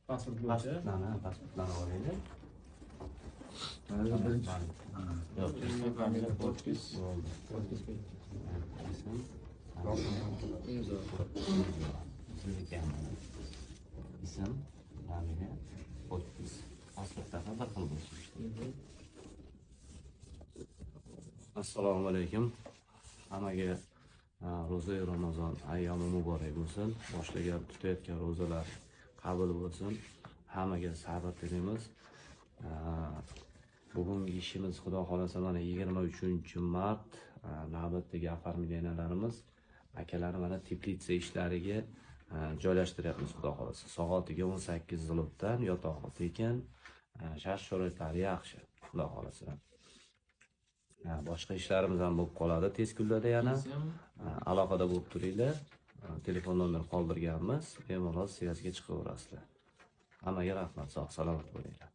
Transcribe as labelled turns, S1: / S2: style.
S1: Pasport bo'yicha.
S2: Pasportlarni olaylik.
S3: Birinchi.
S2: Yo'q.
S1: Familiya, подпись.
S2: Bo'ldi.
S1: Подпись.
S2: Ism,
S1: Imzo.
S2: Sizniki ham mana. Ism, familiya, подпись. Pasportda ham bir xil bo'lsin. Assalomu alaykum. Hammaga ro'za Ramazon ayyomi muborak bo'lsin. Boshlagan, tutayotgan ro'zalar qabul bo'lsin. Hammaga sabr tilaymiz. Bugungi ishimiz, Xudo xohlasa, mana 23-mart navbatdagi оформления larimiz, akalarni mana теплица ishlariga joylashtiryapmiz, Xudo xohlasa. Soatiga 18 zlotdan, yotog'i tekin, shart sharoitlari yaxshi, Xudo xohlasa. Boshqa ishlarimiz ham bo'lib qoladi tez kunlarda yana.
S1: Ism.
S2: Aloqada bo'lib turinglar. Telefon nomer qoldirganmiz. Bemalol связь ga chiqaverasizlar. Hammaga rahmat, sog' salomat bo'linglar.